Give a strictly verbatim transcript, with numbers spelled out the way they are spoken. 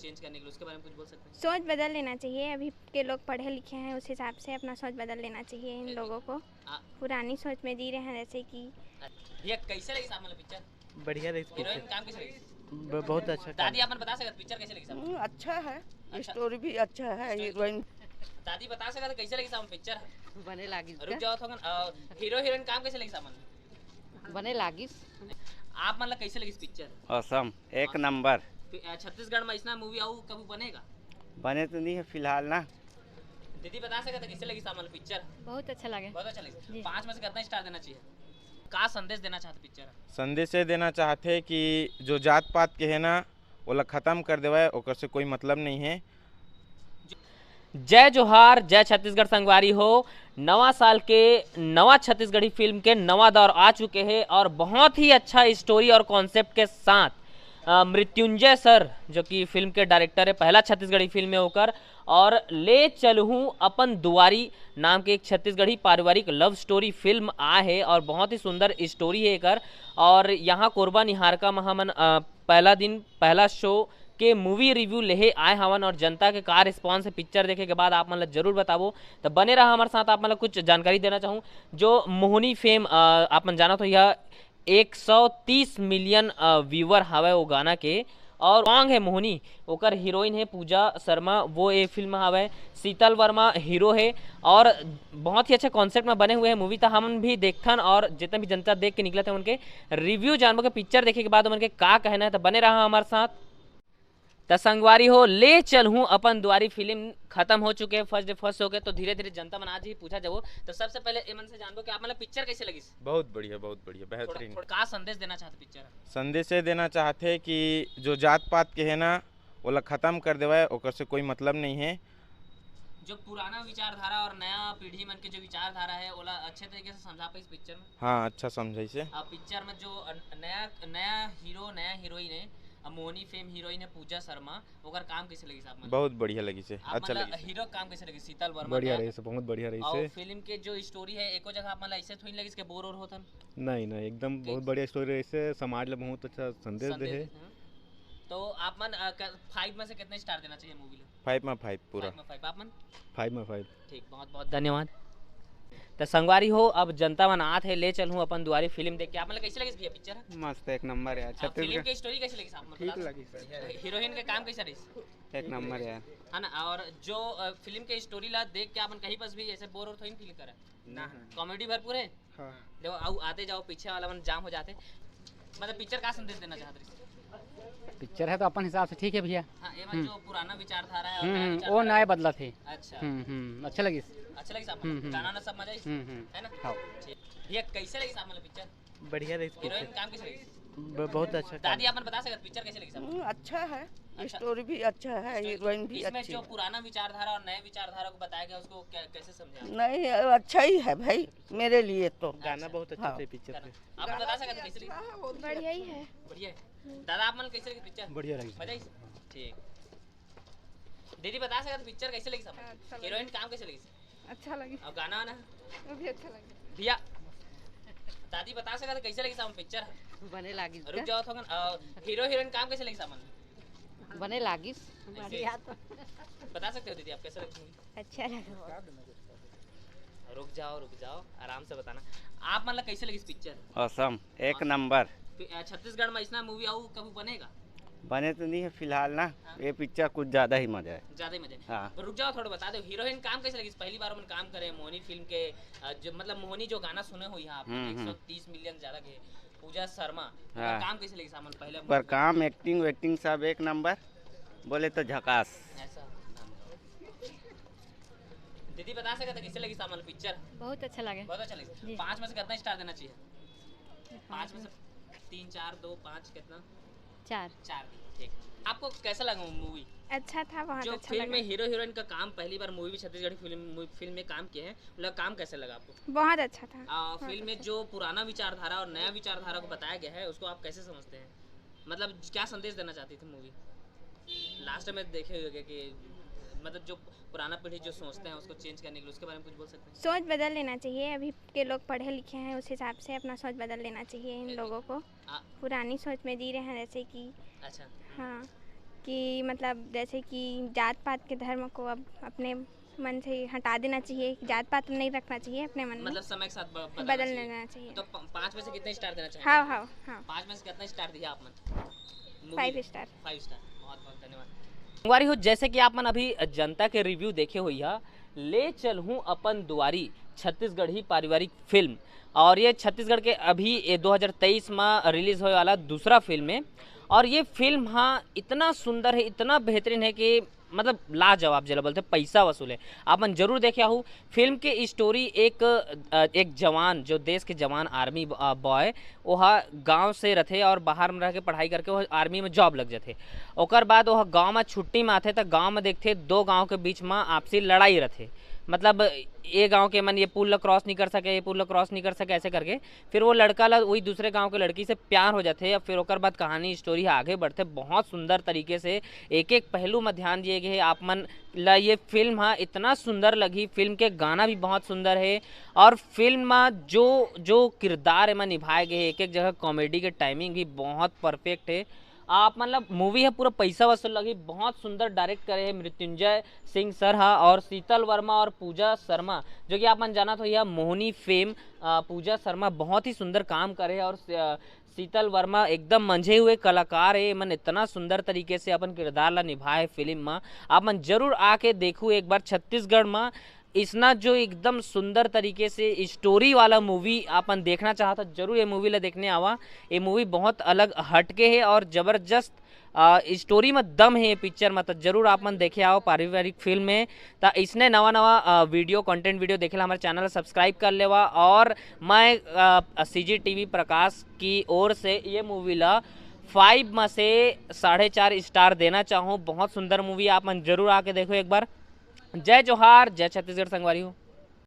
Change करने के लिए, उसके बारे में कुछ बोल सकते हैं? सोच बदल लेना चाहिए। अभी के लोग पढ़े लिखे हैं, उस हिसाब से अपना सोच बदल लेना चाहिए इन लोगों को। पुरानी सोच में जी रहे हैं, जैसे कि भैया, कैसे लगी साहब मतलब पिक्चर? बढ़िया रही पिक्चर। हीरोइन काम कैसे लगी? बहुत अच्छा। दादी, आप मन बता सकत पिक्चर कैसे लगी साहब? हम्म, अच्छा है। अच्छा। स्टोरी भी अच्छा है। हीरोइन। दादी, बता सकत कैसे लगी साहब पिक्चर? बने लागिस। रुक जाओ थोकन। हीरो हीरोइन काम कैसे लगी साहब? बने लागिस। आप मन ला कैसे लगिस पिक्चर? Awesome, एक नंबर। छत्तीसगढ़ में ऐसा मूवी आऊ कभी बनेगा? बने तो नहीं है फिलहाल ना। दीदी, बता सकत कैसे लगिस आप मन ला पिक्चर? बहुत अच्छा लगे। बहुत अच्छा लगिस। पाँच में से कितना स्टार देना चाहिए? का संदेश देना चाहते पिक्चर? संदेश ये देना चाहते कि जो जात पात के है ना, ओला खत्म कर देवे, ओकर से कोई मतलब नहीं है। जय जोहार, जय छत्तीसगढ़ संगवारी हो। नवा साल के नवा छत्तीसगढ़ी फिल्म के नवा दौर आ चुके हैं और बहुत ही अच्छा स्टोरी और कॉन्सेप्ट के साथ मृत्युंजय सर, जो कि फिल्म के डायरेक्टर है, पहला छत्तीसगढ़ी फिल्म है ओकर, और ले चलहूँ अपन दुआरी नाम के एक छत्तीसगढ़ी पारिवारिक लव स्टोरी फिल्म आए है और बहुत ही सुंदर स्टोरी है एकर। और यहाँ कोरबा निहारका म हमन पहला दिन पहला शो के मूवी रिव्यू लेहे आए हवन और जनता के का रिस्पॉन्स है पिक्चर देखे के बाद, आप मन ला जरूर बताबो। तो बने रहा हमारे साथ। आप मन ला कुछ जानकारी देना चाहूँ, जो मोहनी फेम, आप मन जानत हो, यह एक सौ तीस मिलियन व्यूअर हवे वो गाना के। और सॉन्ग है मोहनी, ओकर हीरोइन है पूजा शर्मा, वो ये फिल्म हवे। शीतल वर्मा हीरो है और बहुत ही अच्छा कॉन्सेप्ट में बने हुए है मूवी। तो हम भी देखथन और जितने भी जनता देख के निकलत है उनके रिव्यू जानबो के पिक्चर देखे के बाद उनके का कहना है। तो बने रहा हमारे साथ। त संगवारी हो, ले चलहूँ अपन दुआरी फिल्म खत्म हो चुके हैं फर्स्ट डे फर्स्ट शो के, तो धीरे धीरे जनता मन आज ही पूछा जाबो। तो सबसे पहले एमन से जानबो कि आप मतलब पिक्चर कैसे लगिस? बहुत बढ़िया, बहुत बढ़िया, थोड़ा, बेहतरीन। थोड़ा का संदेश देना चाहते पिक्चर? संदेश ये देना चाहते कि जो जात पात के है ना, ओला खत्म कर देवे, ओकर से कोई मतलब नहीं है। जो पुराना विचारधारा और नया पीढ़ी मन के जो विचारधारा है, ओला अच्छे तरीके से समझा पाइस पिक्चर में। हाँ, अच्छा समझाइस है। अब पिक्चर में जो अन-, नया, नया हीरो, नया हीरोइन है, अब मोहनी फेम हीरोइन है पूजा शर्मा, ओकर काम कैसे लगिस आप मन? बहुत बढ़िया लगिस है, आप अच्छा मन ला लगिस है। हीरो काम कैसे लगिस? शीतल वर्मा बढ़िया का? रहिस है, बहुत बढ़िया रहिस और है। फिल्म के जो स्टोरी है, एको जगह आप मन ला ऐसे थोड़ी लगिस कि बोर और होथन? नहीं, नहीं, एकदम ठीक। बहुत बढ़िया स्टोरी रहिस है, समाज ला बहुत अच्छा संदेश दे संदेश है। देथे, हाँ। तो आप मन, अ, क-, फाइव में से कितने स्टार देना चाहिए मूवी ला? फाइव में फाइव पूरा। फाइव में फाइव, आप मन? फाइव में फाइव। ठीक, बहुत बहुत धन्यवाद। तो संगवारी हो, अब जनता मन आत है, ले चलहूँ अपन दुआरी फिल्म देख के। आप मन ला कैसे लगिस भैया पिक्चर? मस्त, एक नंबर यार। आ, फिल्म छत्तीसगढ़। के स्टोरी कैसे लगिस आप मन ठीक बता लगिस सर। हीरोइन के काम कैसे रहिस? एक नंबर यार। है ना, और जो, अ, फिल्म के स्टोरी ला देख के आप मन कहीं बस भी ऐसे बोर और थोड़ी फील करे? ना। कॉमेडी भरपूर है। हाँ। देखो, आऊ आते जाओ, पीछे वाला मन जाम हो जाते। मतलब पिक्चर का संदेश देना चाहत रहिस? पिक्चर है तो अपन हिसाब से ठीक है भैया। हाँ, ये मतलब हम्म। जो पुराना विचारधारा है और हम्म, नया हम्म, विचारधारा वो है। नया बदला थे। अच्छा। हम्म, हम्म, अच्छा लगिस। अच्छा लगिस आप हम्म, मतलब हम्म। गाना ना सब मजा आई? हम्म, हम्म। है ना? हाँ। ठीक। भैया, कैसे लगिस आप मतलब पिक्चर? बढ़िया रहिस हीरोइन पिक्चर। काम कैसे लगिस? ब-, बहुत अच्छा दादी, काम। आप मन बता सकत पिक्चर कैसे लगिस आप? हम्म, अच्छा है। अच्छा। स्टोरी भी अच्छा है, स्टोरी हीरोइन भी इसमें अच्छी जो है। पुराना विचारधारा और नए विचारधारा को बताया गया, उसको कै-, कैसे समझे आप? नहीं, अच्छा ही है भाई, मेरे लिए तो। गाना अच्छा। बहुत अच्छा हाँ। थे पिक्चर गाना। के। आप बता सकत कैसे लगिस? अच्छा है, वो भी बढ़िया ही अच्छा है। है। बढ़िया है। दादा, आप मन कैसे लगिस पिक्चर? बढ़िया लगिस। मजा आई? ठीक। दीदी, बता सकत पिक्चर कैसे लगिस आप? अच्छा लगिस। हीरोइन काम कैसे लगिस? अच्छा लगिस। और गाना वाना? वो भी अच्छा लगिस। भैया, दादी, बता सकत कैसे लगिस आप पिक्चर? बने लागिस रुक का? जाओ थोकन, अ, हीरो हीरोइन काम कैसे लगिस आप मन? बने लागिस। बढ़िया तो। बता सकते हो दीदी, आप कैसे लगिस मूवी? अच्छा लगा। रुक जाओ, रुक जाओ, आराम से बताना। आप मन ला कैसे लगिस पिक्चर? Awesome, एक नंबर। छत्तीसगढ़ में ऐसा मूवी आऊ कभी बनेगा? बने तो नहीं है फिलहाल ना। हाँ। ये पिक्चर कुछ ज्यादा ही मजा है। ज्यादा ही मजा है। हाँ। पर रुक जाओ, थोड़ा बता दो, हीरोइन काम कैसे लगिस? पहली बार अपन काम करे मोहनी फिल्म के, अ, जो मतलब मोहनी जो गाना सुने हो यहाँ आप, हम्म, हम्म। एक सौ तीस मिलियन ज्यादा के, पूजा शर्मा, हाँ। काम कैसे लगिस आप मन पहले? पर काम, एक्टिंग वेक्टिंग सब एक नंबर, बोले तो झकास। ऐसा। दीदी, बता सकत कैसे लगिस आप मन पिक्चर? बहुत अच्छा लगे। बहुत अच्छा लगिस। जी। पाँच में से कितना स्टार देना चाहिए? पाँच में से तीन, चार, दो, पाँच, कितना? चार। चार। ठीक। आपको कैसा लगा मूवी? अच्छा था, बहुत जो अच्छा फिल्म लगा। में हीरो हीरोइन का काम, पहली बार मूवी में छत्तीसगढ़ी फिल्म, मूवी, फिल्म में काम किए हैं, मतलब काम कैसे लगा आपको? बहुत अच्छा था। आ, बहुत फिल्म में अच्छा। जो पुराना विचारधारा और नया विचारधारा को बताया गया है, उसको आप कैसे समझते हैं? मतलब क्या संदेश देना चाहती थी मूवी? लास्ट में देखे हुए कि मतलब जो पुराना पीढ़ी जो सोचते हैं उसको चेंज करने के लिए, उसके बारे में कुछ बोल सकते हैं? सोच बदल लेना चाहिए। अभी के लोग पढ़े लिखे हैं, उस हिसाब से अपना सोच बदल लेना चाहिए इन लोगों को। पुरानी सोच में जी रहे हैं, जैसे कि अच्छा। हाँ। कि मतलब जैसे कि जात पात के धर्म को अब अपने मन से हटा देना चाहिए, जात पात नहीं रखना चाहिए अपने मन में, मतलब समय के साथ ब- बदल बदलना चाहिए। लेना चाहिए। तो प- पाँच में से कितने स्टार देना चाहिए? हाँ हाँ हाँ। पाँच में से कितना स्टार दिया आप मन? Five star. Five star. बहुत बहुत धन्यवाद। संगवारी हो, जैसे कि आप मन अभी जनता के रिव्यू देखे हुई है, ले चलहूँ अपन दुआरी, छत्तीसगढ़ी पारिवारिक फिल्म, और ये छत्तीसगढ़ के अभी ये दो हज़ार तेईस में रिलीज होए वाला दूसरा फिल्म है। और ये फिल्म हाँ इतना सुंदर है, इतना बेहतरीन है कि मतलब लाजवाब, जेला बोलते पैसा वसूल है। आप मन जरूर देखे आहू। फिल्म के स्टोरी एक अ, एक जवान, जो देश के जवान आर्मी बॉय, ओहा गांव से रथे और बाहर में रह के पढ़ाई करके वो आर्मी में जॉब लग जाथे। ओकर बाद ओह गांव में छुट्टी में आथे, त गांव में देखथे दो गांव के बीच में आपसी लड़ाई रथे। मतलब ये गांव के मन ये पुल ला क्रॉस नहीं कर सके, ये पुल ला क्रॉस नहीं कर सके, ऐसे करके फिर वो लड़का ला वही दूसरे गांव के लड़की से प्यार हो जाथे। अब फिर ओकर बाद कहानी स्टोरी आगे बढ़थे बहुत सुंदर तरीके से। एक एक पहलू में ध्यान दिए गए हे। आप मन ला ये फिल्म हा इतना सुंदर लगी। फिल्म के गाना भी बहुत सुंदर है और फिल्म में जो जो किरदार एमा निभाए गए हे, एक एक जगह कॉमेडी के टाइमिंग भी बहुत परफेक्ट है। आप मतलब मूवी है पूरा पैसा वसूल लगी। बहुत सुंदर डायरेक्ट करे है मृत्युंजय सिंह सर हा और शीतल वर्मा और पूजा शर्मा, जो कि आप मन जानत हो यह मोहनी फेम। अ, पूजा शर्मा बहुत ही सुंदर काम करे है और अ, शीतल वर्मा एकदम मंझे हुए कलाकार है। एमन इतना सुंदर तरीके से अपन किरदार ला निभाए फिल्म में। आप मन जरूर आके देखू एक बार छत्तीसगढ़ में इसना जो एकदम सुंदर तरीके से स्टोरी वाला मूवी आप मन देखना चाहत हो, जरूर ये मूवी ला देखने आवा। ये मूवी बहुत अलग हटके है और जबरदस्त अ, स्टोरी में दम है ये पिक्चर में, तो जरूर आप मन देखे आओ पारिवारिक फिल्म में। तो इसने नवा नवा वीडियो, कंटेंट वीडियो देखे ला हमारे चैनल सब्सक्राइब कर लेवा। और मैं सी जी टी वी प्रकाश की ओर से ये मूवी ला फाइव में से साढ़े चार स्टार देना चाहूँ। बहुत सुंदर मूवी, आप मन जरूर आके देखो एक बार। जय जोहार, जय छत्तीसगढ़ संगवारी हो।